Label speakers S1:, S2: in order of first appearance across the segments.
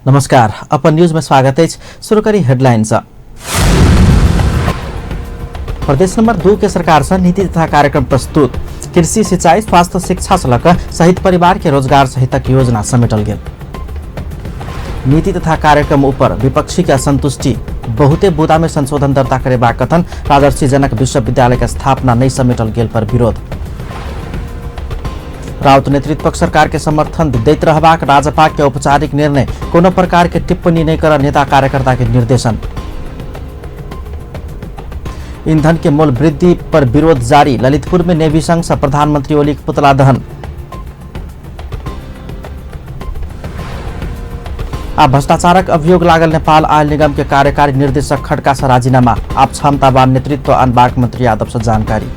S1: नमस्कार, अपन न्यूज में स्वागत है। शुरू करी हेडलाइन से। प्रदेश नंबर 2 के सरकार से नीति तथा कार्यक्रम प्रस्तुत। कृषि, सिंचाई, स्वास्थ्य, शिक्षा से लकर शहीद परिवार के रोजगार सहितक योजना समेटल गेल। नीति तथा कार्यक्रम ऊपर विपक्षी के असंतुष्टि, बहुते बुदा में संशोधन दर्ता करेबाक कथन। राजर्षि जनक विश्वविद्यालय के स्थापना नहीं समेटल गेल पर विरोध। राउत नेतृत्वक सरकार के समर्थन दैत रहबाक राजपा के औपचारिक निर्णय। कोनो प्रकार के टिप्पणी नहीं कर नेता कार्यकर्ता के निर्देशन। ईंधन के मूल्य वृद्धि पर विरोध जारी। ललितपुर में नेवी संघ से प्रधानमंत्री ओली के पुतला दहन। आ भ्रष्टाचारक अभियोग लागल नेपाल आयल निगम के कार्यकारी निर्देशक खड़का से राजीनामा। आप क्षमतावान नेतृत्व अनबाक मंत्री यादव से जानकारी।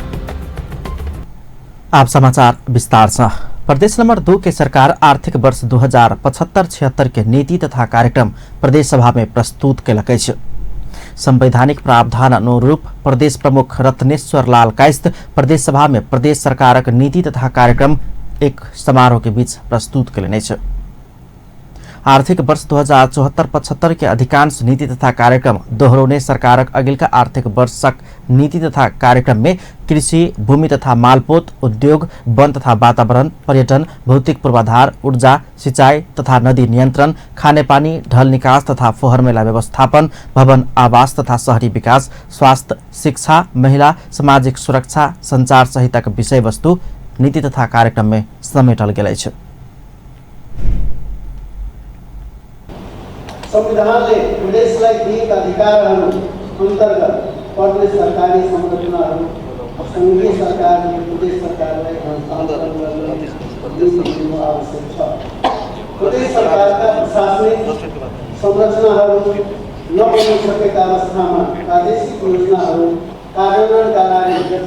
S1: आप समाचार विस्तार से। प्रदेश नंबर 2 के सरकार आर्थिक वर्ष 2075-76 के नीति तथा कार्यक्रम प्रदेश सभा में प्रस्तुत कयलक अछि। संवैधानिक प्रावधान अनुरूप प्रदेश प्रमुख रत्नेश्वर लाल कायस्थ प्रदेश सभा में प्रदेश सरकारक नीति तथा कार्यक्रम एक समारोह के बीच प्रस्तुत कयलनि अछि। आर्थिक वर्ष 2074-75 के अधिकांश नीति तथा कार्यक्रम दोहरौने सरकारक अगिलका आर्थिक वर्षक नीति तथा कार्यक्रम में कृषि, भूमि तथा मालपोत, उद्योग, वन तथा वातावरण, पर्यटन, भौतिक पूर्वाधार, ऊर्जा, सिंचाई तथा नदी नियंत्रण, खानेपानी, ढल निकास तथा फोहर मैला व्यवस्थापन, भवन आवास तथा शहरी विकास, स्वास्थ्य, शिक्षा, महिला, सामाजिक सुरक्षा, संचार सहितक विषय वस्तु नीति तथा कार्यक्रम में समेटल गेल अछि।
S2: संविधानले प्रदेशलाई दिएका अधिकारहरू अन्तर्गत पर्ने सरकारी संरचनाहरू सङ्घीय सरकारले प्रदेश सरकारलाई हस्तान्तरण गर्ने दिनु आवश्यक छ। प्रदेश सरकारका प्रशासनिक संरचनाहरू नबनिसकेका अवस्थामा प्रादेशिक योजनाहरू कार्यान्वयनका लागि जेठ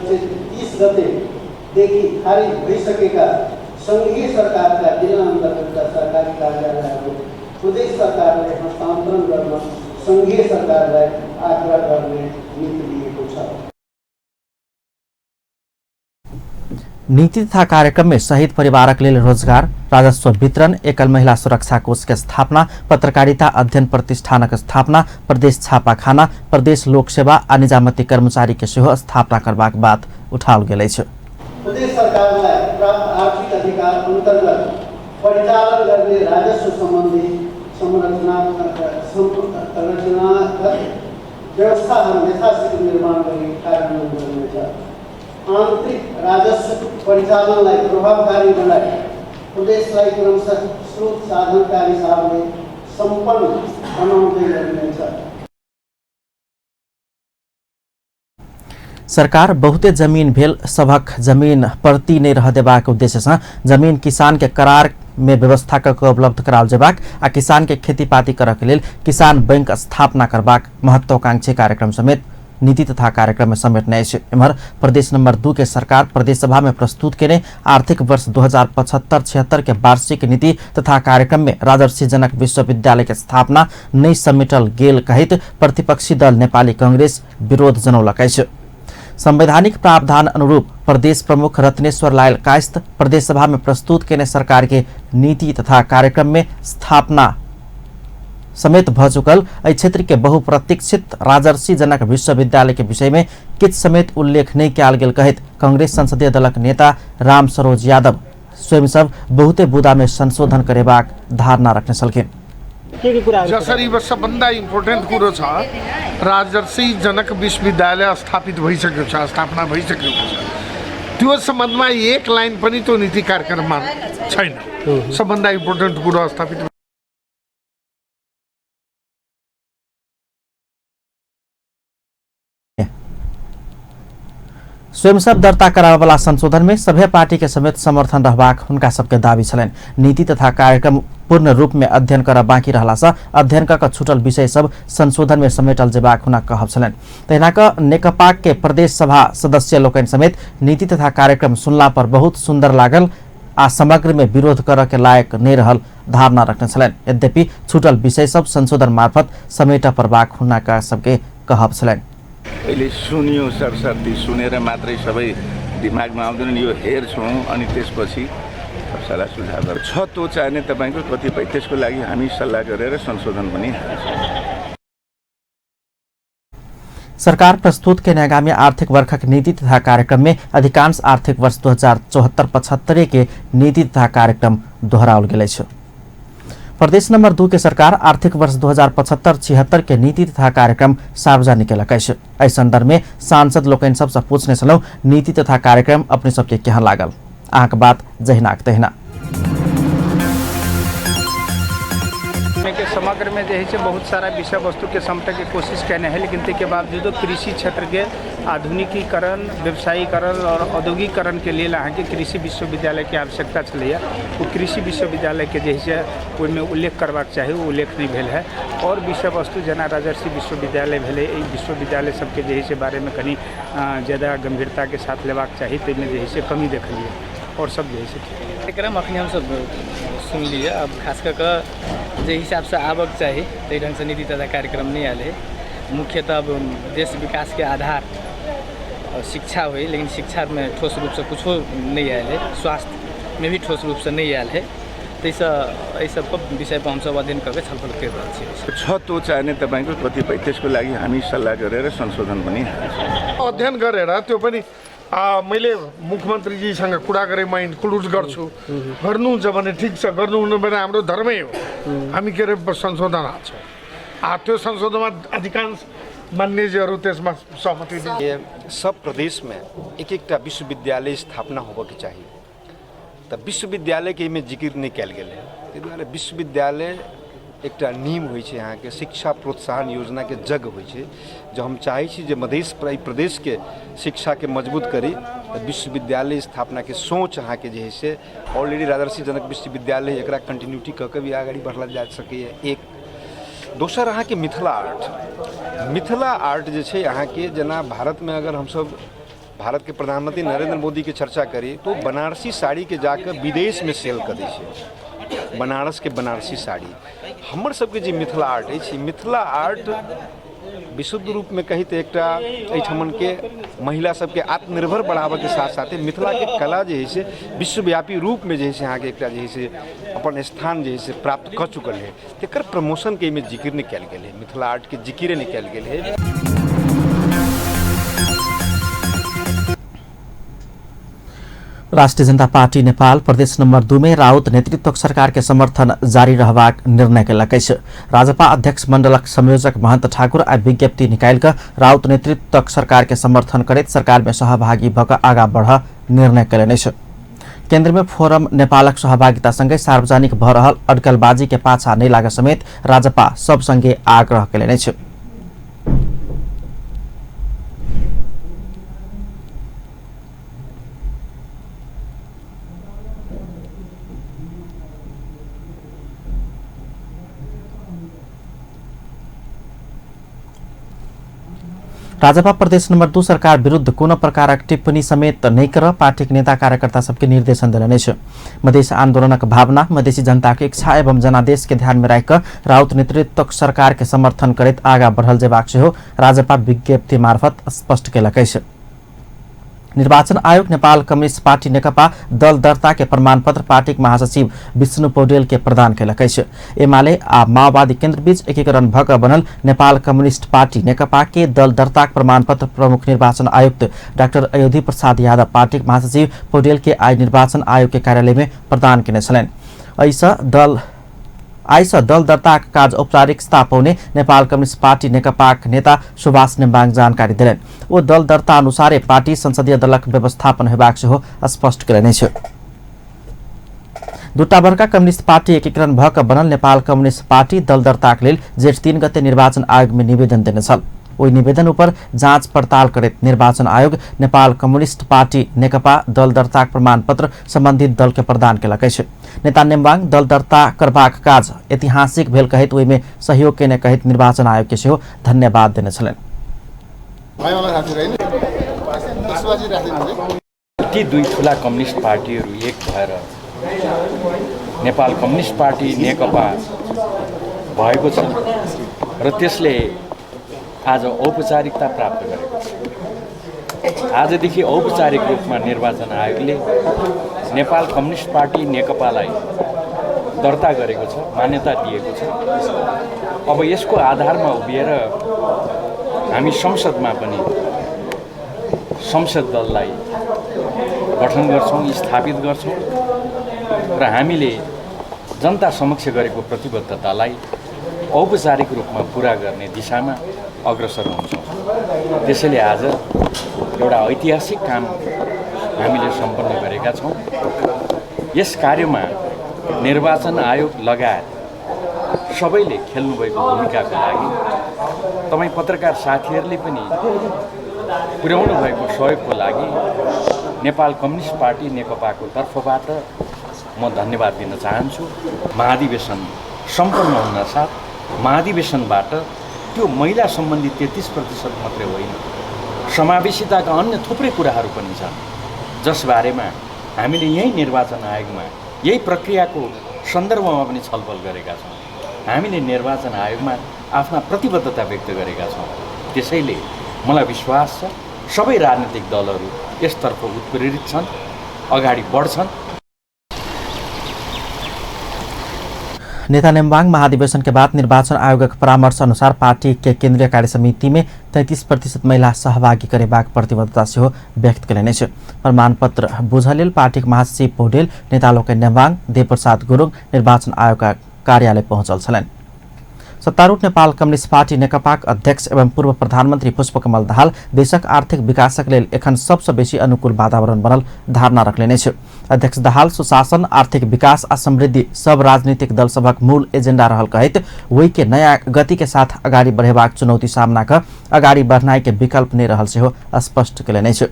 S2: 30 गतेदेखि खारिज भइसकेका सङ्घीय सरकारका जिल्ला अन्तर्गतका सरकारी कार्यालयहरू प्रदेश सरकारले हस्तान्तरण गर्न सङ्घीय सरकारलाई आग्रह गर्ने नीति लिएको छ।
S1: नीति तथा कार्यक्रम में शहीद परिवारक लेल रोजगार, राजस्व वितरण, एकल महिला सुरक्षा कोष के स्थापना, पत्रकारिता अध्ययन प्रतिष्ठानक स्थापना, प्रदेश छापाखाना, प्रदेश लोक सेवा आ निजामती कर्मचारी के सेहो स्थापना करबाक बात उठाओल गेल अछि।
S2: प्रदेश सरकारलाई प्राप्त आर्थिक अधिकार अन्तर्गत परिचालन गर्ने राजस्व सम्बन्धी संरचनागत व्यवस्थाहरू यथाशीघ्र निर्माण गरी कार्यान्वयन गरिनेछ। आन्तरिक राजस्व परिचालनलाई प्रभावकारी बनाई प्रदेशलाई क्रमशः स्रोत साधनका हिसाबले सम्पन्न बनाउँदै गरिनेछ।
S1: सरकार बहुते जमीन भेल सभक जमीन परती नहीं रह देबाक उद्देश्य से जमीन किसान के करार में व्यवस्था क उपलब्ध कराओल जेबाक आ किसान के खेतीपाती करऽ के लेल किसान बैंक स्थापना करबाक महत्वाकांक्षी कार्यक्रम समेत नीति तथा कार्यक्रम में समेटने अछि। एम्हर प्रदेश नंबर 2 के सरकार प्रदेश सभा में प्रस्तुत केने आर्थिक वर्ष 2075-76 के वार्षिक नीति तथा कार्यक्रम में राजर्षि जनक विश्वविद्यालय के स्थापना नहीं समेटल गेल कहित प्रतिपक्षी दल नेपाली कांग्रेस विरोध जनौलक अछि। संवैधानिक प्रावधान अनुरूप प्रदेश प्रमुख रत्नेश्वर लाल कायस्थ प्रदेश सभा में प्रस्तुत केने सरकार के नीति तथा कार्यक्रम में स्थापना समेत भ चुकल एहि क्षेत्र के बहुप्रतीक्षित राजर्षि जनक विश्वविद्यालय के विषय में किछु समेत उल्लेख नहीं कयल गेल कहैत कांग्रेस संसदीय दलक नेता राम सरोज यादव स्वयं सब बहुते बुदा में संशोधन करेबाक धारणा रखने छलखिन।
S3: जसरी सबभन्दा इम्पोर्टेन्ट कुरो छ राजर्षि जनक विश्वविद्यालय स्थापित भइसकेको छ, स्थापना भइसकेको छ, त्यो सम्बन्धमा एक लाइन पनि त्यो नीति कार्यक्रममा छैन। सबभन्दा इम्पोर्टेन्ट कुरो स्थापित।
S1: स्वयं सब दर्ता कराबऽवला संशोधन में सभे पार्टी के समेत समर्थन रहबाक हुनका सबके दावी छलनि। नीति तथा कार्यक्रम पूर्ण रूप में अध्ययन कर बाँकी रहला से अध्ययन क छूटल विषय सब संशोधन में समेटल जेबाक हुनक कहब छलनि। तहिना क नेकपा के प्रदेश सभा सदस्य लोकनि समेत नीति तथा कार्यक्रम सुनला पर बहुत सुंदर लागल आ समग्र में विरोध कर के लायक नहीं रहल धारणा रखने छलनि। यद्यपि छूटल विषय सब संशोधन मार्फत समेट परबाक हुनका सबके कहब छलनि।
S4: अहिले सुनियो सरसर्ती सुनेर मात्रै सबै दिमागमा आउँदैन, यो हेर्छौँ अनि त्यसपछि थप सल्लाह सुझावहरू छ। त्यो चाहिने तपाईँको कतिपय त्यसको लागि हामी सल्लाह गरेर संशोधन पनि हाल्छौँ।
S1: सरकार प्रस्तुत के आगामी आर्थिक वर्षक नीति तथा कार्यक्रम में अधिकांश आर्थिक वर्ष 2074-75 के नीति तथा कार्यक्रम दोहराओल गेल अछि। प्रदेश नंबर 2 के सरकार आर्थिक वर्ष 2075-76 के नीति तथा कार्यक्रम सार्वजनिक केलक अछि। एहि संदर्भ में सांसद लोकनि सबसँ पूछने छलहुँ, नीति तथा कार्यक्रम अपने सबके केहन लागल? अहाँके बात जहिनाक तहिना।
S5: के समग्र में जे है से बहुत सारा विषय वस्तु के समेटे के कोशिश केने है, लेकिन ताहिके बावजूदो कृषि क्षेत्र के आधुनिकीकरण, व्यवसायीकरण और औद्योगिकरण के लेल अहाँके कृषि विश्वविद्यालय के आवश्यकता छलैया। ओ कृषि विश्वविद्यालय के जे है से ओहिमे उल्लेख करबाक चाही, ओ उल्लेख नहि भेल है। और विषय वस्तु जेना राजर्षि विश्वविद्यालय भेलै, एहि विश्वविद्यालय सबके जे है से बारेमे कनि ज्यादा गंभीरता के साथ लेबाक चाही, ताहिमे जे है से कमी देखलियै और सब जे है से
S6: कार्यक्रम अखनी हमसब सुनलियै। अब खास कऽ कऽ जे हिसाबसँ आबक चाही ताहि ढङ्गसँ नीति तथा कार्यक्रम नहि आयल है। मुख्यतः अब देश विकासके आधार शिक्षा होइ, लेकिन शिक्षामे ठोस रूपसँ कुछो नहि आयल है। स्वास्थ्यमे भी ठोस रूपसँ नहि आयल है। ताहिसँ एहि सब विषयपर हमसब अध्ययन कऽ के छलफल करि रहल छी।
S4: छ त्यो चाहिने तपाईँको कतिपय त्यसको लागि हामी सल्लाह गरेर संशोधन पनि हाल्छौँ।
S3: अध्ययन गरेर त्यो पनि मैले मुख्यमन्त्रीजीसँग कुरा गरेँ, म इन्क्लुड गर्छु, गर्नुहुन्छ भने ठिक छ, गर्नुहुन्न भने हाम्रो धर्मै हो, हामी के अरे संशोधन हाल्छौँ। त्यो संशोधनमा अधिकांश मान्यजीहरू त्यसमा सहमति दिन्छ।
S7: सब प्रदेशमे एक एकटा विश्वविद्यालय स्थापना होबऽके चाही, तऽ विश्वविद्यालयके एहिमे जिक्र नहि कयल गेल है। ताहि दुआरे विश्वविद्यालय एकटा नींव होइ छै, अहाँके शिक्षा प्रोत्साहन योजनाके जग होइ छै। जँ हम चाहै छी जे मधेश प्रदेशके शिक्षाके मजबूत करी तऽ विश्वविद्यालय स्थापनाके सोच अहाँके जे है से ऑलरेडी राजर्षि जनक विश्वविद्यालय एकरा कंटिन्यूटी कऽ के भी अगाडि बढ़ल जा सकैए। एक दोसर अहाँके मिथिला आर्ट, मिथिला आर्ट जे छै अहाँके जेना भारतमे अगर हमसब भारत के प्रधानमंत्री नरेंद्र मोदी के चर्चा करी तो बनारसी साड़ी के जाकर विदेश में सेल कर दै छै, बनारस के बनारसी साड़ी। हमर सबके जे मिथिला आर्ट अछि, मिथिला आर्ट विशुद्ध रूपमे कही तऽ एकटा एहिठमनके महिला सबके आत्मनिर्भर बढ़ाबऽके साथ साथे मिथिलाके कला जे है से विश्वव्यापी रूपमे जे है से अहाँके एकटा जे है से अपन स्थान जे है से प्राप्त कऽ चुकल है। तकर प्रमोशनके एहिमे जिक्र नहि कयल गेल है, मिथिला आर्टके जिक्रे नहि कयल गेल है।
S1: राष्ट्रिय जनता पार्टी नेपाल प्रदेश नंबर 2 में राउत नेतृत्वक सरकार के समर्थन जारी रहबाक निर्णय केलक अछि। राजपा अध्यक्ष मंडलक संयोजक महंत ठाकुर आइ विज्ञप्ति निकालि कऽ राउत नेतृत्वक सरकार के समर्थन करैत सरकार में सहभागी भऽ कऽ आगाँ बढ़ निर्णय केलनि अछि। केंद्र में फोरम नेपालक सहभागिता संगे सार्वजनिक भऽ रहल अटकलबाजी के पाछा नहि लागऽ समेत राजपा सब संगे आग्रह केलनि अछि। राजपा प्रदेश नंबर 2 सरकार विरुद्ध कोनो प्रकारक टिप्पणी समेत नहि कर पार्टीक नेता कार्यकर्ता सबके निर्देशन देलनि अछि। मधेश आंदोलनक भावना, मधेसी जनताक इच्छा एवं जनादेश के ध्यान में राखि कऽ राउत नेतृत्वक सरकार के समर्थन करैत आगाँ बढ़ल जेबाक सेहो राजपा विज्ञप्ति मार्फत स्पष्ट केलक अछि। निर्वाचन आयोग नेपाल कम्युनिस्ट पार्टी नेकपा दल दर्ता के प्रमाणपत्र पार्टीक महासचिव विष्णु पौडेल के प्रदान केलक अछि। एमाले आ माओवादी केन्द्र बीच एकीकरण भऽ कऽ बनल नेपाल कम्युनिस्ट पार्टी नेकपा के दल दर्ताक प्रमाणपत्र प्रमुख निर्वाचन आयुक्त डाक्टर अयोधी प्रसाद यादव पार्टीक महासचिव पौडेल के आइ निर्वाचन आयोग के कार्यालय में प्रदान केने छलनि। आइसँ दल दर्ताक काज औपचारिकता पाउने नेपाल कम्युनिस्ट पार्टी नेकपाक नेता सुभाष नेम्बाङ जानकारी देलनि। ओ दल दर्ता अनुसारे पार्टी संसदीय दलक व्यवस्थापन हेबाक सेहो स्पष्ट केलनि अछि। दूटा बड़का कम्युनिस्ट पार्टी एकीकरण भऽ कऽ बनल नेपाल कम्युनिस्ट पार्टी दल दर्ताक लेल जेठ 3 गते निर्वाचन आयोगमे निवेदन देने छल। ओहि निवेदन उपर जाँच पड़ताल करैत निर्वाचन आयोग नेपाल कम्युनिस्ट पार्टी नेकपा दल दर्ताक प्रमाणपत्र सम्बन्धित दल के प्रदान केलक अछि। नेता नेम्बाङ दल दर्ता करबाक काज ऐतिहासिक भेल कहैत ओहिमे सहयोग केने कहैत निर्वाचन आयोग के सेहो धन्यवाद देने छलनि।
S8: ती दुई ठुला कम्युनिस्ट पार्टीहरू एक भएर नेपाल कम्युनिस्ट पार्टी नेकपा भएको छ र त्यसले आज औपचारिकता प्राप्त गरेको छ। आजदेखि औपचारिक रूपमा निर्वाचन आयोगले नेपाल कम्युनिस्ट पार्टी नेकपालाई दर्ता गरेको छ, मान्यता दिएको छ। अब यसको आधारमा उभिएर हामी संसदमा पनि संसद दललाई गठन गर्छौँ, स्थापित गर्छौँ र हामीले जनता समक्ष गरेको प्रतिबद्धतालाई औपचारिक रूपमा पुरा गर्ने दिशामा अग्रसर हुन्छौँ। त्यसैले आज एउटा ऐतिहासिक काम हामीले सम्पन्न गरेका छौँ। यस कार्यमा निर्वाचन आयोग लगायत सबैले खेल्नुभएको भूमिकाको लागि तपाईँ पत्रकार साथीहरूले पनि पुर्याउनु भएको सहयोगको लागि नेपाल कम्युनिस्ट पार्टी नेकपाको तर्फबाट म धन्यवाद दिन चाहन्छु। महाधिवेशन सम्पन्न हुनसाथ महाधिवेशनबाट त्यो महिला सम्बन्धी 33% मात्रै होइन, समावेशिताका अन्य थुप्रै कुराहरू पनि छन्, जसबारेमा हामीले यही निर्वाचन आयोगमा यही प्रक्रियाको सन्दर्भमा पनि छलफल गरेका छौँ। हामीले निर्वाचन आयोगमा आफ्ना प्रतिबद्धता व्यक्त गरेका छौँ। त्यसैले मलाई विश्वास छ सबै राजनीतिक दलहरू यसतर्फ उत्प्रेरित छन्, अगाडि बढ्छन्।
S1: नेता नेम्बाङ महाधिवेशन के बाद निर्वाचन आयोगक परामर्श अनुसार पार्टी के केन्द्रीय कार्य समिति में 33% महिला सहभागी करेबाक प्रतिबद्धता सेहो व्यक्त कयलनि अछि। प्रमाणपत्र बुझल लेल पार्टीक महासचिव पौडेल नेता लोकनि नेम्बाङ, देवप्रसाद गुरुङ निर्वाचन आयोगक कार्यालय पहुँचल छलनि। सत्तारूढ़ नेपाल कम्युनिस्ट पार्टी नेकपाक अध्यक्ष एवं पूर्व प्रधानमन्त्री पुष्पकमल दाहाल देशक आर्थिक विकासक लेल एखन सबसँ बेसी अनुकूल वातावरण बनल धारणा रखलनि अछि। अध्यक्ष दाहाल सुशासन, आर्थिक विकास आ समृद्धि सब राजनीतिक दल सभक मूल एजेंडा रहल कहैत ओहि के नया गति के साथ अगाडि बढ़ेबाक चुनौती सामना क अगाडि बढ़नाइ के विकल्प नहि रहल सेहो स्पष्ट कयलनि अछि।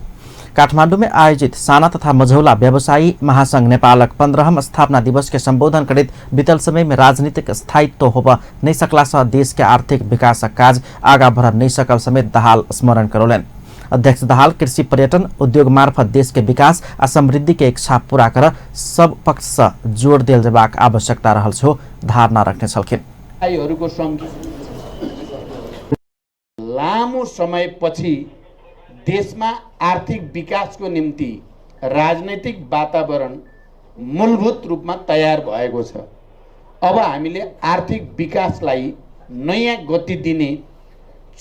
S1: काठमाडौँ में आयोजित साना तथा मझौला व्यवसायी महासंघ नेपालक 15वां स्थापना दिवस के संबोधन करैत बीतल समय में राजनीतिक स्थायित्व होब नहीं सकला से देश के आर्थिक विकासक काज आगा बढ़ नहीं सकल समेत दाहाल स्मरण करौलनि। अध्यक्ष दाहाल कृषि, पर्यटन, उद्योग मार्फत देश के विकास आ समृद्धि के इच्छा पूरा कर सब पक्ष से जोड़ देल जेबाक आवश्यकता रहल सेहो धारणा रखने छलखिन।
S9: लामो समयपछि देशमा आर्थिक विकासको निम्ति राजनैतिक वातावरण मूलभूत रूपमा तयार भएको छ। अब हामीले आर्थिक विकासलाई नयाँ गति दिने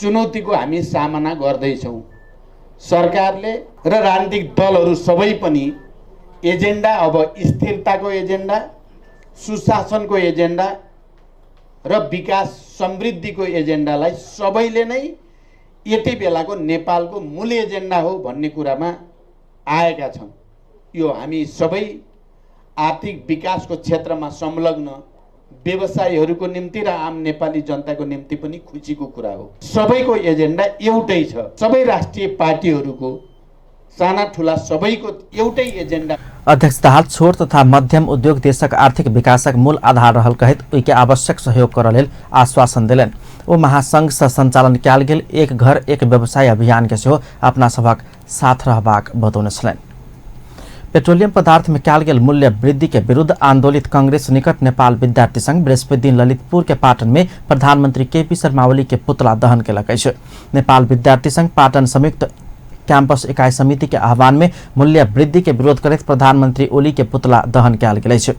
S9: चुनौतीको हामी सामना गर्दैछौँ। सरकारले र राजनीतिक दलहरू सबै पनि एजेन्डा अब स्थिरताको एजेन्डा, सुशासनको एजेन्डा र विकास समृद्धिको एजेन्डालाई सबैले नै यति बेलाको नेपालको मूल एजेन्डा हो भन्ने कुरामा आएका छन्। यो हामी सबै आर्थिक विकासको क्षेत्रमा संलग्न व्यवसायीहरूको निम्ति र आम नेपाली जनताको निम्ति पनि खुसीको कुरा हो। सबैको एजेन्डा एउटै छ, सबै राष्ट्रिय पार्टीहरूको साना ठुला सबैको एउटै एजेन्डा।
S1: अध्यक्ष दाहाल छोट तथा मध्यम उद्योग देशक आर्थिक विकासक मूल आधार रहल कहैत ओहिके आवश्यक सहयोग करऽ लेल आश्वासन देलनि। ओ महासंघ से संचालन कयल गेल एक घर एक व्यवसाय अभियान के सेहो अपना सभक साथ रहबाक बतौने छलनि। पेट्रोलियम पदार्थ में कयल गेल मूल्य वृद्धि के विरुद्ध आंदोलित कांग्रेस निकट नेपाल विद्यार्थी संघ बृहस्पति दिन ललितपुर के पाटन में प्रधानमंत्री केपी शर्मा ओली के पुतला दहन केलक अछि। नेपाल विद्यार्थी संघ पाटन संयुक्त कैंपस इकाई समिति के आह्वान में मूल्य वृद्धि के विरोध करैत प्रधानमंत्री ओली के पुतला दहन कयल गेल अछि।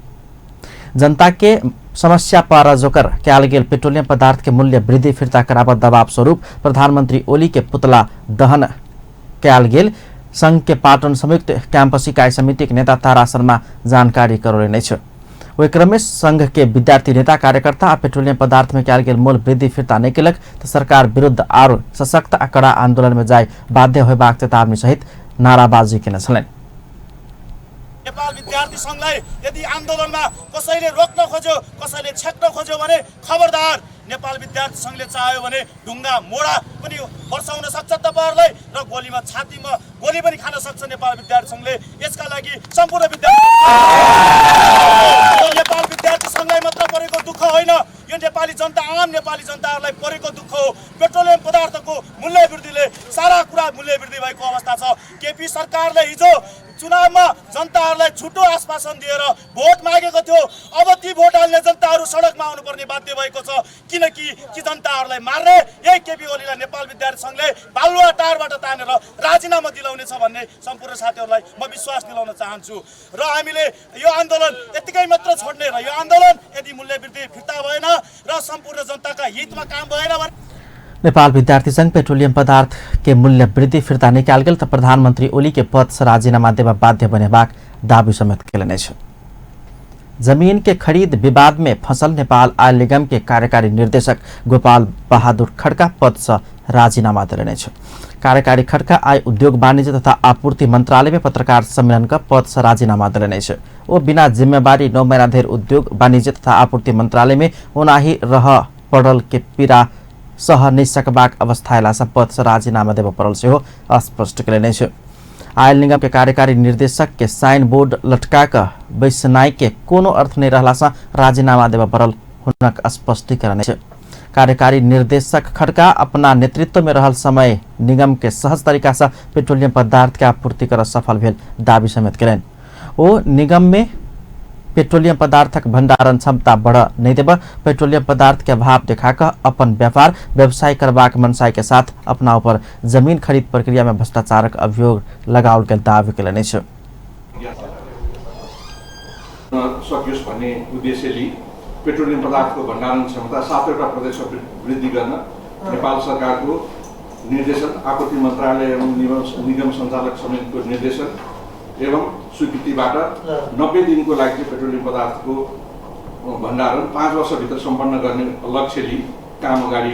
S1: जनता के समस्या पर जोकर कयल गेल पेट्रोलियम पदार्थ के मूल्य वृद्धि फिर्ता कराबऽ दबाव स्वरूप प्रधानमंत्री ओली के पुतला दहन कयल गेल संघ के पाटन संयुक्त कैंपस इकाई समिति के नेता तारा शर्मा जानकारी करौलनि अछि। ओहि क्रम में संघ के विद्यार्थी नेता कार्यकर्ता आ पेट्रोलियम पदार्थ में कयल गेल मूल्य वृद्धि फिर्ता नहि केलक तऽ सरकार विरुद्ध आरो सशक्त आ कड़ा आंदोलन में जाय बाध्य होयबाक चेतावनी सहित नाराबाजी केने छलनि।
S10: नेपाल विद्यार्थी संघलाई यदि आन्दोलनमा कसैले रोक्न खोज्यो, कसैले छेक्न खोज्यो भने खबरदार, नेपाल विद्यार्थी संघले चाह्यो भने ढुङ्गा मोडा पनि वर्षाउन सक्छ तपाईहरुलाई र गोलीमा छातीमा गोली पनि खान सक्छ नेपाल विद्यार्थी संघले। यसका लागि सम्पूर्ण विद्यार्थी नेपाल विद्यार्थी संघलाई मात्र परेको दुःख होइन, यो नेपाली जनता, आम नेपाली जनताहरूलाई परेको दुःख हो। पेट्रोलियम पदार्थको मूल्य वृद्धिले सारा कुरा मूल्य वृद्धि भएको अवस्था छ। केपी सरकारले हिजो चुनावमा जनताहरूलाई झुटो आश्वासन दिएर भोट मागेको थियो। अब ती भोट हाल्ने जनताहरू सडकमा आउनुपर्ने बाध्य भएको छ, किनकि ती जनताहरूलाई मार्ने यही केपी ओलीलाई नेपाल विद्यार्थी सङ्घले बालुवाटारबाट तानेर राजीनामा दिलाउनेछ भन्ने सम्पूर्ण साथीहरूलाई म विश्वास दिलाउन चाहन्छु। र हामीले यो आन्दोलन यतिकै मात्र छोड्ने र यो आन्दोलन यदि मूल्यवृद्धि फिर्ता भएन र सम्पूर्ण जनताका हितमा काम भएन भने
S1: नेपाल विद्यार्थी संघ पेट्रोलियम पदार्थ के मूल्य वृद्धि फिर्ता निकाल गेल त प्रधानमन्त्री ओली के पद से राजीनामा देवा बाध्य बनेबाक दावी समेत केलनि अछि। जमीन के खरीद विवाद में फसल नेपाल आयल निगम के कार्यकारी निर्देशक गोपाल बहादुर खड्का पद से राजीनामा देलनि अछि। कार्यकारी खड्का आइ उद्योग वाणिज्य तथा आपूर्ति मंत्रालय में पत्रकार सम्मेलन क पद से राजीनामा देलनि अछि। ओ बिना जिम्मेवारी 9 महीना धरि उद्योग वाणिज्य तथा आपूर्ति मंत्रालय में ओनाही रह पड़ल के पीड़ा सह नहि सकबाक अवस्था अयलासँ पद से राजीनामा देबय पड़ल सेहो स्पष्ट केलनि अछि। आयल निगम के कार्यकारी निर्देशक के साइन बोर्ड लटका कऽ बैसनाइ के कोनो अर्थ नहि रहलासँ राजीनामा देबय पड़ल हुनक स्पष्टीकरण अछि। कार्यकारी निर्देशक खड्का अपना नेतृत्व में रहल समय निगम के सहज तरीका से पेट्रोलियम पदार्थ के आपूर्ति कर सफल भेल दावी समेत केलनि। ओ निगम में पेट्रोलियम पदार्थक भंडारण क्षमता बढ़ नहीं देब, पेट्रोलियम पदार्थ के अभाव देखा कऽ अपन व्यापार व्यवसाय करबाक मनसाय के साथ अपना ऊपर जमीन खरीद प्रक्रिया में भ्रष्टाचारक अभियोग लगाओल गेल दावी केलनि अछि।
S11: सकियोस् भन्ने उद्देश्य लिई पेट्रोलियम पदार्थको भण्डारण क्षमता 7वटा प्रदेशमा वृद्धि गर्न नेपाल सरकारको निर्देशन, आपूर्ति मन्त्रालय एवं निगम सञ्चालक समितिको निर्देशन एवं स्वीकृतिबाट 90 दिनको लागि पेट्रोलियम पदार्थको भण्डारण 5 वर्षभित्र सम्पन्न गर्ने लक्ष्य लिई काम अगाडि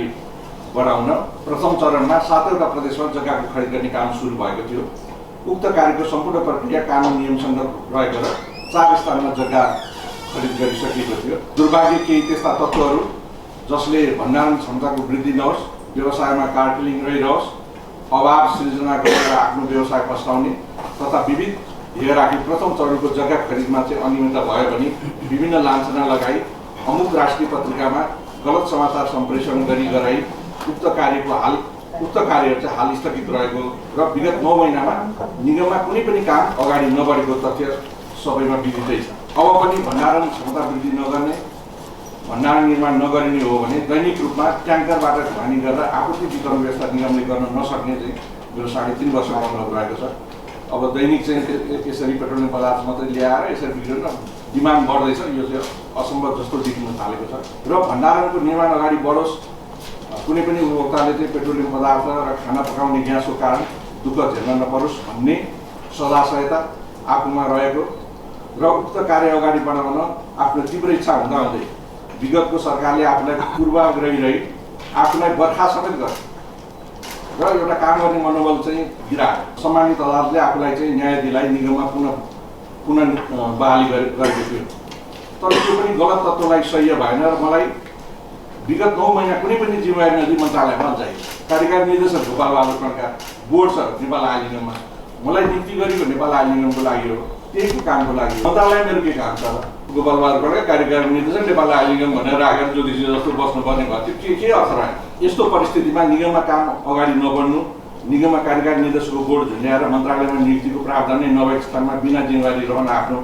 S11: बढाउन प्रथम चरणमा 7वटा प्रदेशमा जग्गाको खरिद गर्ने काम सुरु भएको थियो। उक्त कार्यको सम्पूर्ण प्रक्रिया कानुन नियमसँग रहेको र 4 स्थानमा जग्गा खरिद गरिसकिएको थियो। दुर्भाग्य केही त्यस्ता तत्त्वहरू जसले भण्डारण क्षमताको वृद्धि नहोस्, व्यवसायमा कार्टेलिङ रहिरहोस्, अभाव सिर्जना गरेर आफ्नो व्यवसाय फस्टाउने तथा विविध ध्येय राखी प्रथम चरणको जग्गा खरिदमा चाहिँ अनियमितता भयो भने विभिन्न लाञ्छना लगाई अमुक राष्ट्रिय पत्रिकामा गलत समाचार सम्प्रेषण गरी गराई उक्त कार्यहरू चाहिँ हाल स्थगित रहेको र विगत 9 महिनामा निगममा कुनै पनि काम अगाडि नबढेको तथ्य सबैमा विदितै छ। अब पनि भण्डारण क्षमता वृद्धि नगर्ने, भण्डारण निर्माण नगरिने हो भने दैनिक रूपमा ट्याङ्करबाट ढुवानी गरेर आपूर्ति वितरण व्यवस्था निगमले गर्न नसक्ने चाहिँ मेरो 3.5 वर्षको अनुभव रहेको छ। अब दैनिक चाहिँ यसरी पेट्रोलियम पदार्थ मात्रै ल्याएर यसरी बिग्रेर डिमान्ड बढ्दैछ, यो चाहिँ असम्भव जस्तो देखिन थालेको छ। र भण्डारणको निर्माण अगाडि बढोस्, कुनै पनि उपभोक्ताले चाहिँ पेट्रोलियम पदार्थ र खाना पकाउने ग्यासको कारण दुःख झेल्न नपरोस् भन्ने सदाशयता आफूमा रहेको र उक्त कार्य अगाडि बढाउन आफ्नो तीव्र इच्छा हुँदाहुँदै विगतको सरकारले आफूलाई पूर्वाग्रही रही आफूलाई बर्खास्त समेत गर्यो र एउटा काम गर्ने मनोबल चाहिँ गिरायो। सम्मानित अदालतले आफूलाई चाहिँ न्याय दिलाई निगममा पुनः बहाली गरेको थियो, तर त्यो पनि गलत तत्त्वलाई सह्य भएन र मलाई विगत 9 महिना कुनै पनि जिम्मेवारी नदिई मन्त्रालयमा अल्झाइयो। कार्यकारी निर्देशक गोपाल बहादुर खड्का बोर्ड छ नेपाल आयल निगममा, मलाई नियुक्ति गरेको नेपाल आयल निगमको लागि हो, त्यहीको कामको लागि। मन्त्रालय मेरो के काम छ? गोपाल बहादुर खड्का कार्यकारी निर्देशक नेपाल आयल निगम भनेर राखेर ज्योतिषी जस्तो बस्नुपर्ने भयो, त्यो के अर्थ रह्यो? यस्तो परिस्थितिमा निगममा काम अगाडि नबढ्नु, निगममा कार्यकारी निर्देशकको बोर्ड झुन्ड्याएर मन्त्रालयमा नियुक्तिको प्रावधान नै नभएको स्थानमा बिना जिम्मेवारी रहन आफ्नो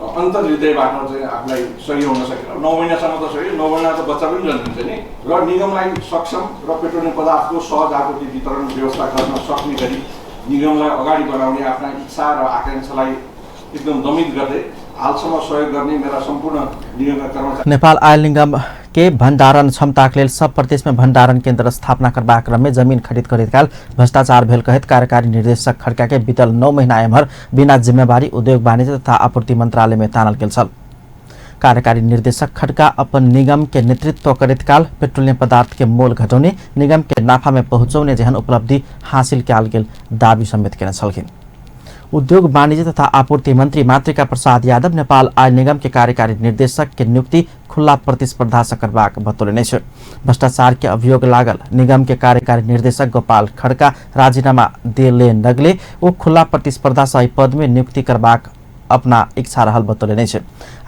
S11: अन्तर्हृदयबाट चाहिँ आफूलाई सही हुन सकेन। 9 महिनासम्म त सही, 9 महिना त बच्चा पनि जन्मिन्छ नि। र निगमलाई सक्षम र पेट्रोलियम पदार्थको सहज आपूर्ति वितरण व्यवस्था गर्न सक्ने गरी निगमलाई अगाडि बढाउने आफ्ना इच्छा र आकाङ्क्षालाई एकदम दमित गर्दै हालसम्म सहयोग गर्ने मेरा सम्पूर्ण निगमका कर्मचारी।
S1: नेपाल आयल निगम के भण्डारण क्षमताक लेल सब प्रदेश में भण्डारण केन्द्र स्थापना करबाक क्रम में जमीन खरीद करैत भ्रष्टाचार भेल कहैत कार्यकारी निर्देशक खड्का के बीतल 9 महीना एम्हर बिना जिम्मेवारी उद्योग वाणिज्य तथा आपूर्ति मंत्रालय में तानल गेल छल। कार्यकारी निर्देशक खड्का अपन निगम के नेतृत्व करैत काल पेट्रोलियम पदार्थ के मोल घटौने, निगम के नाफा में पहुँचौने जेहन उपलब्धि हासिल कयल गेल दावी समेत केने छलखिन। उद्योग वाणिज्य तथा आपूर्ति मंत्री मातृका प्रसाद यादव नेपाल आयल निगम के कार्यकारी निर्देशक के नियुक्ति खुला प्रतिस्पर्धा से करबाक बतौलनि अछि। भ्रष्टाचार के अभियोग लागल निगम के कार्यकारी निर्देशक गोपाल खड्का राजीनामा देले नगले ओ खुला प्रतिस्पर्धा से एहि पद में नियुक्ति करबाक अपना इच्छा रहल बतौने अछि।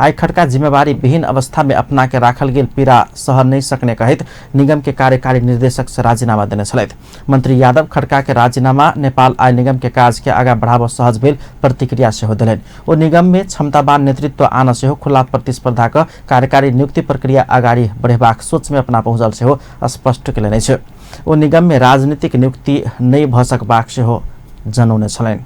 S1: आइ खड़का जिम्मेवारी विहीन अवस्था में अपना के राखल गेल पीड़ा सहन नहीं सकने कहैत निगम के कार्यकारी निर्देशक से राजीनामा देने छलथि। मंत्री यादव खड़का के राजीनामा नेपाल आयल निगम के काज के आगा बढ़ाबऽ सहज भेल प्रतिक्रिया सेहो देलनि। ओ निगम में क्षमतावान नेतृत्व आन सेहो खुला प्रतिस्पर्धा क कार्यकारी नियुक्ति प्रक्रिया अगाडि बढ़ेबाक सोच में अपना पहुँचल सेहो स्पष्ट केलनि अछि। ओ निगम में राजनीतिक नियुक्ति नहि भऽ सकबाक सेहो जनौने छलनि।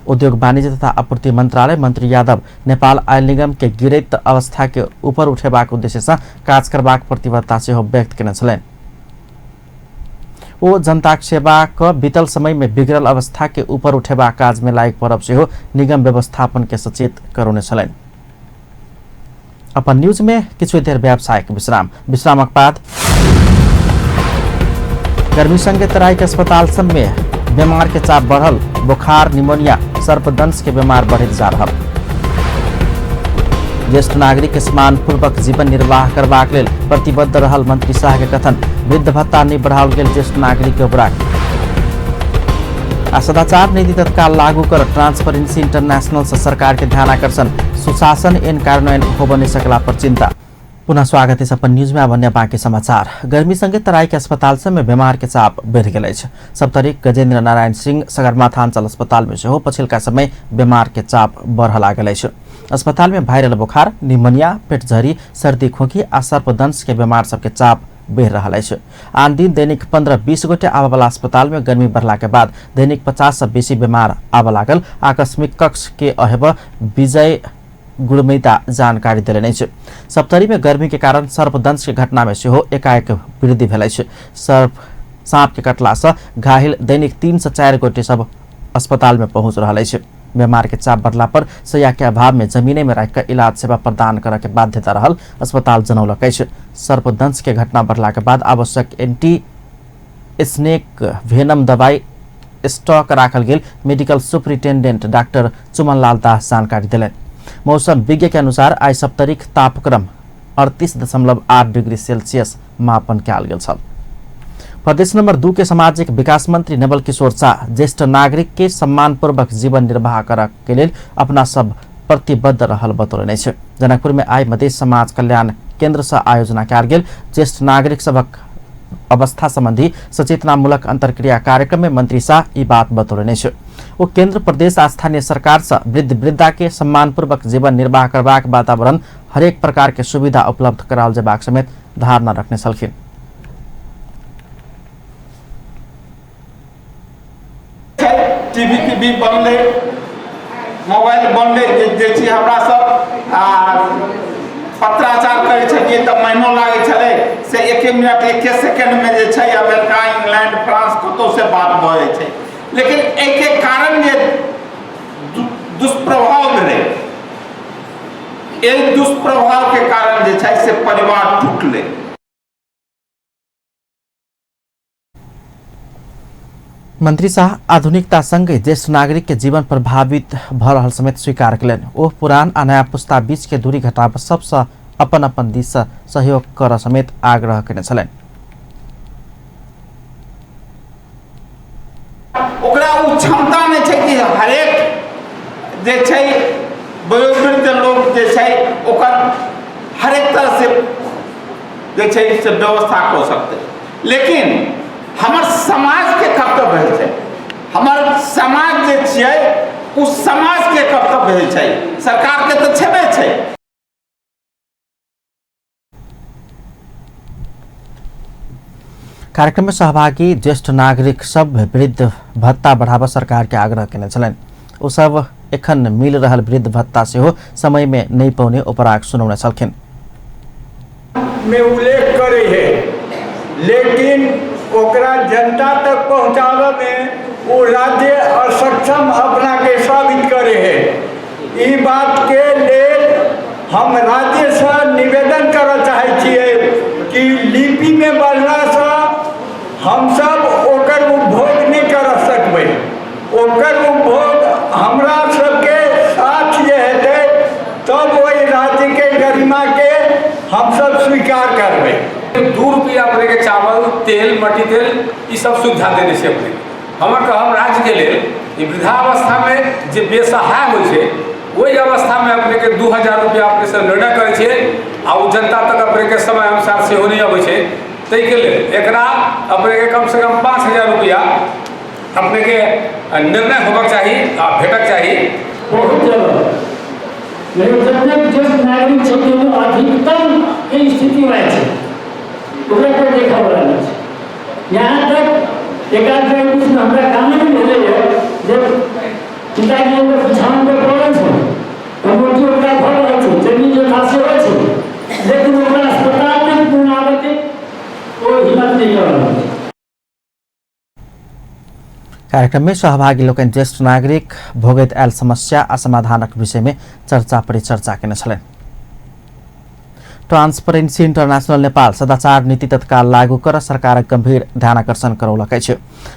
S1: उद्योग वाणिज्य तथा आपूर्ति मंत्रालय मंत्री यादव नेपाल आयल निगम के गिरैत अवस्था के ऊपर उठेबाक उद्देश्य से काज करबाक प्रतिबद्धता सेहो व्यक्त केने छलनि। ओ जनताक सेवा क बीतल समय में बिगड़ल अवस्था के ऊपर उठेबाक काज में लागि पड़ब सेहो निगम व्यवस्थापन के सचेत करौने छलनि। अपन न्यूज में किछु देर व्यावसायिक विश्राम, विश्रामक बाद गर्मी संगे तराई के अस्पताल सब में बीमार के चाप बढ़ल, बुखार, निमोनिया, सर्पदंश के बीमार बढ़ैत जा रहल। ज्येष्ठ नागरिक के सम्मानपूर्वक जीवन निर्वाह करबाक लेल प्रतिबद्ध रहल मंत्री शाह के कथन, वृद्ध भत्ता नहि बढ़ाओल गेल ज्येष्ठ नागरिक के उपराग। आ सदाचार नीति तत्काल लागू कर ट्रांसपेरेंसी इंटरनेशनल से सरकार के ध्यान आकर्षण, सुशासन एन कार्यान्वयन होब नहीं सकला पर चिंता। पुनः स्वागत है अपन न्यूज में। अब अन्य बाँकी समाचार। गर्मी संगे तराई के अस्पताल सब में बीमार के चाप बढ़ गेल अछि। सप्तरी गजेन्द्र नारायण सिंह सगरमाथा अंचल अस्पताल में सेहो पछिलका समय बीमार के चाप बढ़ लागल अछि। अस्पताल में वायरल बुखार, निमोनिया, पेटझरी, सर्दी, खोखी आ सर्पदंश के बीमार सबके चाप बढ़ रहल अछि। आन दिन दैनिक 15-20 गोटे आबयवला अस्पताल में गर्मी बढ़ला के बाद दैनिक 50 से बेसी बीमार आबय लागल। आकस्मिक कक्ष के अहेब विजय गुणमयता जानकारी देलनि अछि। सप्तरी में गर्मी के कारण सर्पदंश के घटना में सेहो एकाएक वृद्धि भेल अछि। सर्प सांप के कटला से घायल दैनिक 3 से 4 गोटे सब अस्पताल में पहुंच रहल अछि। बीमार के चाप बढ़ला पर सैया के अभाव में जमीने में राखि इलाज सेवा प्रदान करऽ के बाध्यता रहल अस्पताल जनौलक अछि। सर्पदंश के घटना बढ़ला के बाद आवश्यक एंटी स्नेक वेनम दवाई स्टॉक राखल गेल medical superintendent doctor Chumanlal Das जानकारी देलनि। मौसम विज्ञ के अनुसार आइ सप्तरीक तापक्रम 38.8 डिग्री सेल्सियस मापन कयल गेल छल। प्रदेश नंबर 2 के सामाजिक विकास मंत्री नवल किशोर शाह ज्येष्ठ नागरिक के सम्मानपूर्वक जीवन निर्वाह करऽ के लेल अपना सब प्रतिबद्ध रहल बतौलनि अछि। जनकपुर में आइ मधेश समाज कल्याण केंद्र से आयोजना कयल गेल ज्येष्ठ नागरिक सभक अवस्था संबंधी सचेतनामूलक अंतर्क्रिया कार्यक्रम में मंत्री शाह ई बात बतौलनि अछि। ओ केंद्र, प्रदेश आ स्थानीय सरकार से वृद्ध वृद्धा के सम्मानपूर्वक जीवन निर्वाह करबाक वातावरण हरेक प्रकार के सुविधा उपलब्ध कराओल जेबाक समेत धारणा रखने छलखिन।
S12: टीवी टीवी बनलै, मोबाइल बनलै, जे छी हमरा सब आ पत्राचार करै छलियै तऽ महीनो लागै छलै, से 1 मिनट 1 सेकेंडमे जे छै अमेरिका, इंग्लैंड, फ्रांस कतहु से बात भऽ जाइ छै। लेकिन एहिके कारण जे दुष्प्रभाव भेलै, एहि दुष्प्रभावके कारण जे छै से परिवार टूटलै।
S1: मंत्री शाह आधुनिकता संगे ज्येष्ठ नागरिक के जीवन प्रभावित भ रहल समेत स्वीकार कयलनि। ओ पुरान आ नया पुस्ता बीच के दूरी घटाब सबसँ अपन अपन दिस से सहयोग कर समेत आग्रह केने छलनि।
S12: ओकरा ओ क्षमता नहि छै कि हरेक जे छै वयोवृद्ध लोक जे छै ओकर हरेक तरह से जे छै से व्यवस्था कऽ सकतै। लेकिन हमर समाजके कर्तव्य होइ छै, हमर समाज जे छियै ओ समाजके कर्तव्य होइ छै, सरकारके तऽ छेबे छै।
S1: कार्यक्रम में सहभागी ज्येष्ठ नागरिक सब वृद्ध भत्ता बढ़ाबऽ सरकार के आग्रह केने छलनि। ओ सब एखन मिल रहल वृद्ध भत्ता सेहो समय में नहि पौने उपराग सुनौने छलखिन।
S13: में उल्लेख करे है, लेकिन ओकरा जनता तक पहुँचाबे में वो राज्य असक्षम अपना के साबित करे है। ई बात के लेल हम राज्य से निवेदन करऽ चाहै छियै कि लिपि में बढ़ला से हम सब ओकर उपभोग नहीं कर सकबै। ओकर उपभोग हमरा सबके साथ जे हेतै तब ओहि राज्य के गरिमा के हम स्वीकार करबै।
S14: 2 रुपया अपने के चावल, तेल, मट्टी तेल ई सब सुविधा देने छै अपने। हमर कहब राज्य के लेल ई वृद्धावस्था में जे बेसहाय होइ छै ओहि अवस्था में अपने के 2000 रुपया अपने से निर्णय करै छै आ ओ जनता तक अपने के समय अनुसार सेहो नहि अबै छै। ताहिके लेल एकरा अपने के कम से कम 5000 रुपया अपने के निर्णय होबाक चाही आ भेटक चाही।
S15: बहुत जगह लेकिन जतेक ज्येष्ठ नागरिक छै ताहिमे अधिकतम के स्थिति वएह छै, ओकरा कोइ देखऽवला नहि छै। यहाँ तक एकाध जगह बीचमे हमरा कामे नहि भेलैए जे पिताजी ओकर बिछाओनपर पड़ल छै, मृत्यु ओकरा भऽ रहल छै, जमीन जोथा सेहो छै, लेकिन ओकरा अस्पताल तक पहुँचाबैके ओ हिम्मत नहि कऽ रहल छै।
S1: कार्यक्रम में सहभागी लोकनि ज्येष्ठ नागरिक भोगैत आयल समस्या आ समाधानक विषय में चर्चा परिचर्चा केने छलनि। ट्रांसपेरेंसी इंटरनेशनल नेपाल सदाचार नीति तत्काल लागू कर सरकारक गंभीर ध्यानाकर्षण करौलक अछि।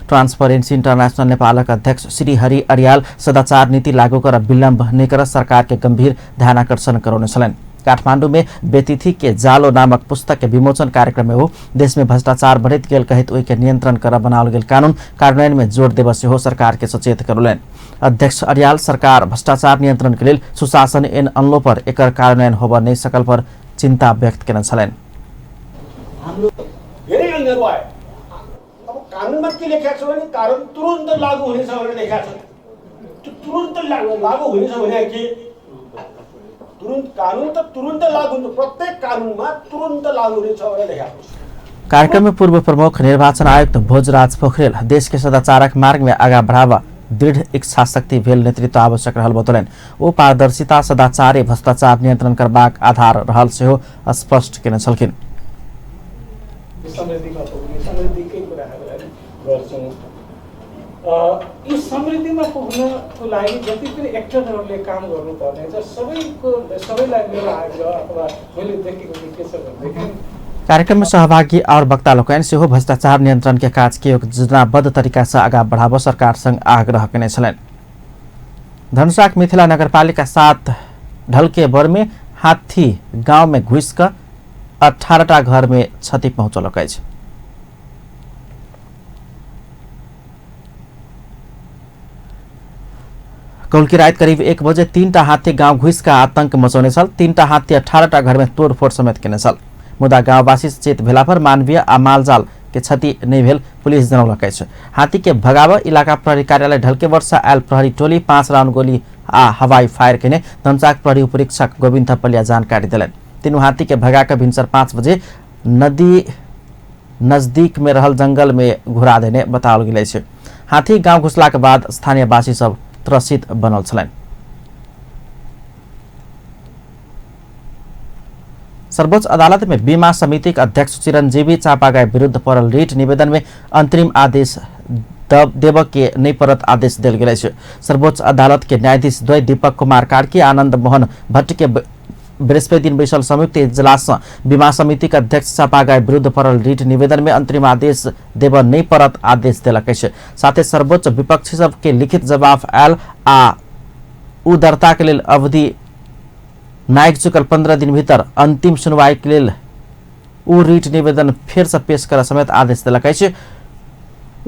S1: ट्रांसपेरेंसी इंटरनेशनल नेपालक अध्यक्ष श्री हरि अर्याल सदाचार नीति लागू कर विलम्ब नहि कर सरकार के गंभीर ध्यानाकर्षण करौने छलनि। काठमांडू में बेतिथि के जालो नामक पुस्तक के विमोचन कार्यक्रम में ओ देश में भ्रष्टाचार बढ़ैत गेल कहैत ओहि के नियंत्रण कर बनाओल गेल कानून कार्यान्वयन में जोर देबऽ सेहो सरकार के सचेत करौलनि। अध्यक्ष अर्याल सरकार भ्रष्टाचार नियंत्रण के लेल सुशासन एन अनलो पर एकर कार्यान्वयन होबऽ नहि सकल पर चिंता व्यक्त केने छलनि।
S16: धेरै ऐनहरू आयो। अब कानुनमा के लेखेको छ भने कानुन तुरुन्त लागू हुनेछ भनेर लेखेको छ। त्यो तुरुन्त लागू हुनेछ भने के तुरुन्त कानुन त तुरुन्त लागू हुन्छ, प्रत्येक कानुनमा तुरुन्त लागू हुनेछ भनेर लेखेको छ।
S1: कार्यक्रम में पूर्व प्रमुख निर्वाचन आयुक्त भोजराज पोखरेल देश के सदाचारक मार्ग में आगा बढ़ावा दृढ़ इच्छा शक्ति भेल नेतृत्व आवश्यक रहल बतौलनि। ओ पारदर्शिता, सदाचार, भ्रष्टाचार नियंत्रण करबाक आधार रहल सेहो स्पष्ट केने छलखिन।
S17: समृद्धिमा पुग्ने, समृद्धिकै कुराहरूलाई गर्छौँ। यी समृद्धिमा पुग्नको लागि जति पनि एक्टरहरूले काम गर्नुपर्ने छ सबैको सबैलाई मेरो आग्रह अथवा मैले देखेको के छ भनेदेखि
S1: कार्यक्रम में सहभागी और वक्ता लोकनि सेहो भ्रष्टाचार नियंत्रण के काज के योजनाबद्ध तरीका से आगा बढ़ाबऽ सरकार संग आग्रह केने छलनि। धनुषाक मिथिला नगरपालिका 7 ढलके बर में हाथी गांव में घुसि कऽ 18टा घर में क्षति पहुँचौलक अछि। कौलकी रात करीब 1 बजे 3टा हाथी गांव घुसि कऽ आतंक मचौने छल। 3टा हाथी 18टा घर में तोड़फोड़ समेत केने छल, मुदा गाँववासी सचेत भेला पर मानवीय आ मालजाल के क्षति नहीं भेल पुलिस जनौलक अछि। हाथी के भगाबऽ इलाका प्रहरी कार्यालय ढलकेवर से आयल प्रहरी टोली 5 राउंड गोली आ हवाई फायर केने धनुषाक प्रहरी उपरीक्षक गोविन्द थपलिया जानकारी देलनि। तीनू हाथी के भगा कऽ भिनसर 5 बजे नदी नजदीक में रहल जंगल में घुरा देने बताओल गेल अछि। हाथी गाँव घुसलाक बाद स्थानीयवासी सब त्रसित बनल छलनि। सर्वोच्च अदालत में बीमा समिति के अध्यक्ष चिरंजीवी चापागाई विरुद्ध पड़ल रिट निवेदन में अंतरिम आदेश देव के नहीं परत आदेश देल गेल अछि। सर्वोच्च अदालत के न्यायाधीश द्वय दीपक कुमार कार्की आनंद मोहन भट्ट के बृहस्पति दिन बैसल संयुक्त इजलास बीमा समिति के अध्यक्ष चापागाई विरुद्ध पड़ल रिट निवेदन में अंतरिम आदेश देव नहीं परत आदेश देलक अछि। साथे सर्वोच्च विपक्षी सबके लिखित जवाब आयल आ उ दर्ता के लेल अवधि नायक चुकल 15 दिन भीतर अंतिम सुनवाई के लेल उ रिट निवेदन फेर से पेश कर समेत आदेश देलक अछि।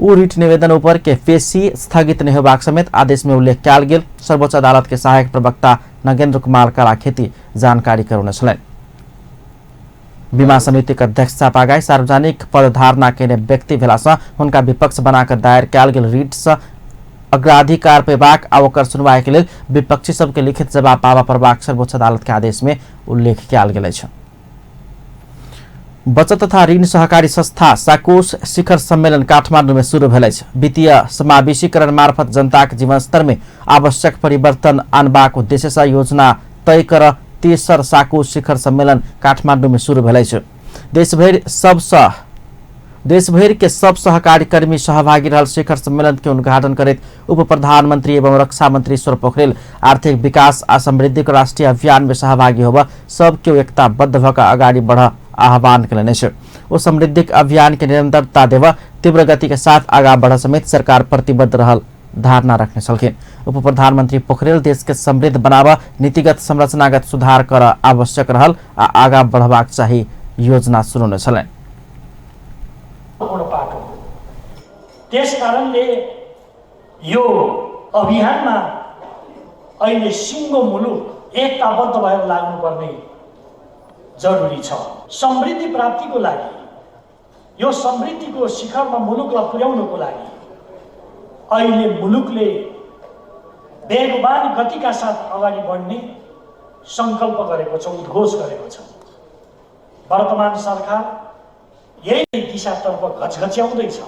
S1: उ रिट निवेदन ऊपर के पेशी स्थगित नहीं होबाक समेत आदेश में उल्लेख कयल गेल सर्वोच्च अदालत के सहायक प्रवक्ता नगेंद्र कुमार कलाखेती जानकारी करौने छलनि। बीमा समिति के अध्यक्ष चापागाई सार्वजनिक पद धारणा केने व्यक्ति भेला सँ हुनका विपक्ष बनाकर दायर कयल गेल रिट सँ अग्राधिकार पेबाक आ ओकर सुनवाई के लेल विपक्षी सबके लिखित जवाब पाबऽ पड़बाक सर्वोच्च अदालत के आदेश में उल्लेख कयल गेल अछि। बचत तथा ऋण सहकारी संस्था साकोष शिखर सम्मेलन काठमाडौँ में शुरू भेल अछि। वित्तीय समावेशीकरण मार्फत जनताक जीवन स्तर में आवश्यक परिवर्तन आनबाक उद्देश्य सँ योजना तय कर तेसर साकोष शिखर सम्मेलन काठमाडौँ में शुरू भेल अछि। देशभरि के सब सहकारी कर्मी सहभागी रहल शिखर सम्मेलन के उद्घाटन करैत उप प्रधानमंत्री एवं रक्षा मंत्री ईश्वर पोखरेल आर्थिक विकास आ समृद्धि के राष्ट्रीय अभियान में सहभागी होब सब केओ एकताबद्ध भऽ कऽ अगाडि बढ़ आह्वान केलनि अछि। ओ समृद्धिक अभियान के निरंतरता देब तीव्र गति के साथ आगा बढ़ समेत सरकार प्रतिबद्ध रहल धारणा रखने छलखिन। उप प्रधानमंत्री पोखरेल देश के समृद्ध बनाब नीतिगत संरचनागत सुधार कर आवश्यक रहल आ आगा बढ़बाक चाही योजना सुनौने छलनि।
S15: पाटो त्यसकारणले यो अभियानमा अहिले सिङ्गो मुलुक एकताबद्ध भएर लाग्नुपर्ने जरुरी छ। समृद्धि प्राप्तिको लागि, यो समृद्धिको शिखरमा मुलुकलाई पुर्याउनको लागि अहिले मुलुकले वेगवान गतिका साथ अगाडि बढ्ने सङ्कल्प गरेको छ, उद्घोष गरेको छ। वर्तमान सरकार यही दिशातर्फ घचघच्याउँदैछ।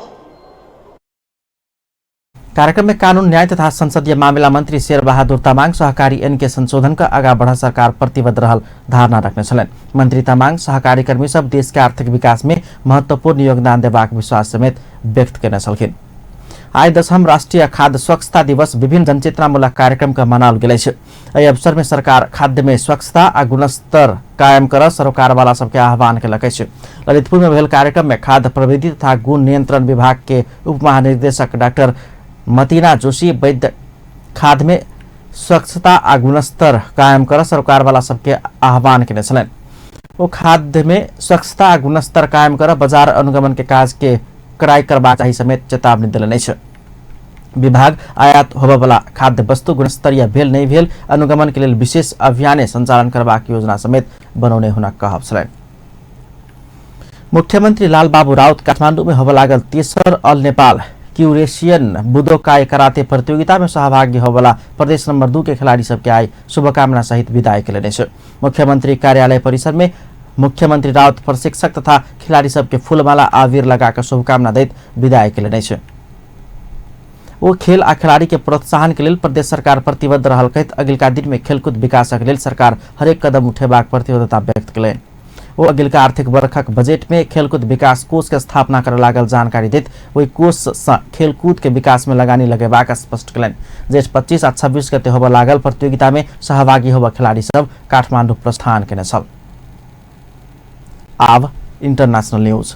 S1: कार्यक्रम में कानून न्याय तथा संसदीय मामिला मंत्री शेरबहादुर तामाङ सहकारी एनके संशोधन का आगा बढ़ सरकार प्रतिबद्ध रहल धारणा रखने छलनि। मंत्री तामाङ सहकारी कर्मी सब देश के आर्थिक विकास में महत्वपूर्ण योगदान देबाक विश्वास समेत व्यक्त करने छलखिन। आइ 10वां राष्ट्रीय खाद्य स्वच्छता दिवस विभिन्न जनचेतनामूलक कार्यक्रम का मनाओल गेल अछि। एहि अवसर में सरकार खाद्य में स्वच्छता आ गुणस्तर कायम कर सरोकारवाला सबके आह्वान केलक अछि। ललितपुर में भेल कार्यक्रम में खाद्य प्रविधि तथा गुण नियंत्रण विभाग के उप महानिर्देशक डॉक्टर मतीना जोशी वैद्य खाद्य में स्वच्छता आ गुणस्तर कायम कर सरकारवाला सबके आह्वान केने छलनि। ओ खाद्य में स्वच्छता आ गुणस्तर कायम कर बाजार अनुगमन के काज के कड़ाई करबाक चाही समेत चेतावनी देलनि अछि। विभाग आयात होबयवला खाद्य वस्तु गुणस्तरीय भेल नहि भेल अनुगमन के लेल विशेष अभियान संचालन करबाक योजना समेत बनौने हुनक कहब छलनि। मुख्यमंत्री लालबाबू राउत काठमांडू में होबय लागल तेसर ऑल नेपाल क्यूरेशियन बुदोकाई कराते प्रतियोगिता में सहभागी होबला प्रदेश नंबर 2 के खिलाड़ी सबके आई शुभकामना सहित विदाई केलनि अछि। मुख्यमंत्री कार्यालय परिसर में मुख्यमंत्री राउत प्रशिक्षक तथा खिलाड़ी सबके फूलमाला आबिर लगाकर शुभकामना दैत विदाई केलनि अछि। ओ खेल आ खिलाड़ी के प्रोत्साहन के लेल प्रदेश सरकार प्रतिबद्ध रहल कहैत अगिलका दिन में खेलकूद विकासक लेल सरकार हरेक कदम उठेबाक प्रतिबद्धता व्यक्त केलनि। ओ अगिलका आर्थिक वर्षक बजट में खेलकूद विकास कोष के स्थापना करय लागल जानकारी दैत ओहि कोष सँ खेलकूद के विकास में लगानी लगेबाक स्पष्ट केलनि। जेठ 25 आ 26 गते होबय लागल प्रतियोगिता में सहभागी होबय खिलाड़ी सब काठमांडू प्रस्थान केने छल। आब इंटरनेशनल न्यूज।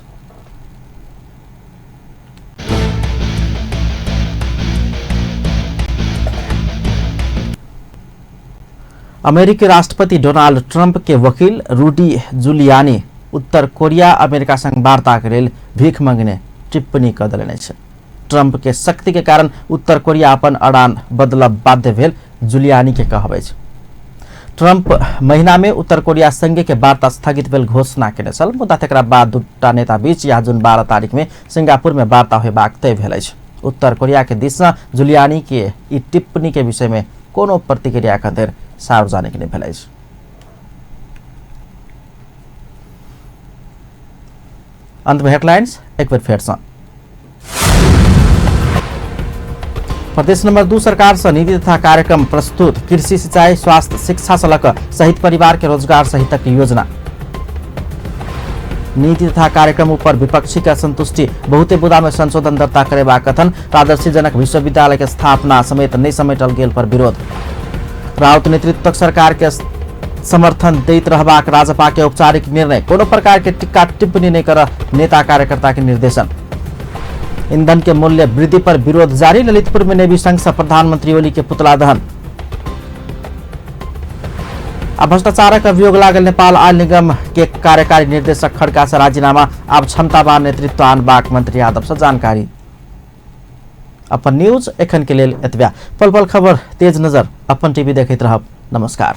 S1: अमेरिकी राष्ट्रपति डोनाल्ड ट्रंप के वकील रूडी जुलियानी उत्तर कोरिया अमेरिका संग वार्ता के लेल भीख मंगने टिप्पणी क देलनि अछि। ट्रंप के शक्ति के कारण उत्तर कोरिया अपन अड़ान बदलब बाध्य भेल जुलियानी के कहब अछि। ट्रंप महीना में उत्तर कोरिया संगे के वार्ता स्थगित भेल घोषणा केने छल, मुदा तकरा बाद दूटा नेता बीच या जुन 12 तारीख में सिंगापुर में वार्ता होयबाक तय भेल अछि। उत्तर कोरिया के दिस सँ जुलियानी के ई टिप्पणी के विषय में कोनो प्रतिक्रिया एखन धरि सार्वजनिक नहि भेल अछि। अंत में हेडलाइंस एक बेर फेर सँ। प्रदेश नंबर 2 सरकार से नीति तथा कार्यक्रम प्रस्तुत, कृषि सिंचाई स्वास्थ्य शिक्षा से लक सहित परिवार के रोजगार सहितक योजना। नीति तथा कार्यक्रम ऊपर विपक्षी के असंतुष्टि, बहुते बुदा में संशोधन दर्ता करेबाक कथन, राजर्षि जनक विश्वविद्यालय के स्थापना समेत नहि समेटल गेल पर विरोध। राउत नेतृत्वक सरकार के समर्थन दैत रहबाक राजपा के औपचारिक निर्णय, कोनो प्रकार के टिक्का टिप्पणी नहीं कर नेता कार्यकर्ता के निर्देशन। ईंधन के मूल्य वृद्धि पर विरोध जारी, ललितपुर में नेवी संघ से प्रधानमंत्री ओली के पुतला दहन। आ भ्रष्टाचारक अभियोग लागल नेपाल आयल निगम के कार्यकारी निर्देशक खड़का से राजीनामा, आब क्षमतावान नेतृत्व आनबाक मंत्री यादव से जानकारी। अपन न्यूज एखन के लेल एतबा। पल पल खबर तेज नजर अपन टीवी देखैत रहब। नमस्कार।